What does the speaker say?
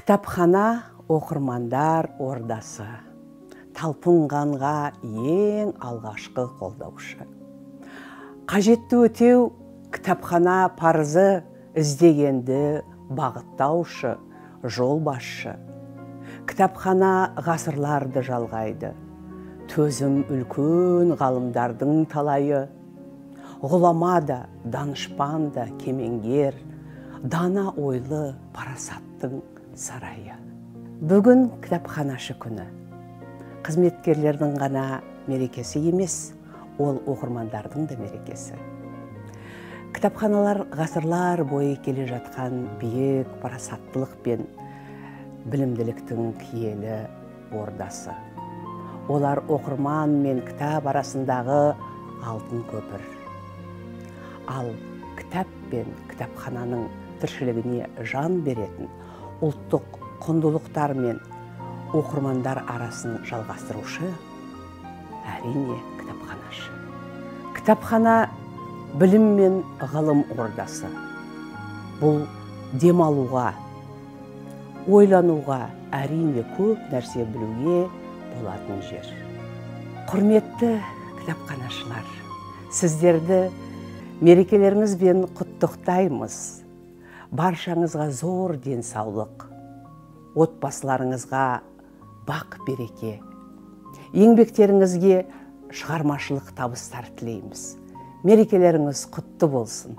Кітапхана оқырмандар ордасы, талпынғанға ең алғашқы қолдаушы. Қажетті өтеу кітапхана парызы, іздегенді бағыттаушы, жол басшы. Кітапхана ғасырларды жалғайды. Төзім үлкен ғалымдардың талайы. Ғұлама да, данышпан да, кемеңгер, дана ойлы парасаттың сарайы. Бүгін кітапханашы күні. Қызметкерлердің ғана мерекесі емес, ол оқырмандардың да мерекесі. Кітапханалар ғасырлар бойы келе жатқан биік парасаттылық пен білімділіктің киелі ордасы. Олар оқырман мен кітап арасындағы алтын көпір. Ал кітап пен кітапхананың тіршілігіне жан беретін ұлттық құндылықтар мен оқырмандар арасын жалғастырушы әрине кітапханашы. Кітапхана білім мен ғылым ордасы. Бұл демалуға, ойлануға, әрине көп нәрсе білуге болатын жер. Құрметті кітапханашылар, сіздерді мерекелеріңізбен құттықтаймыз. Баршаңызға зор денсаулық, отбасыларыңызға бақ береке, еңбектеріңізге шығармашылық табыстар тілейміз. Мерекелеріңіз құтты болсын.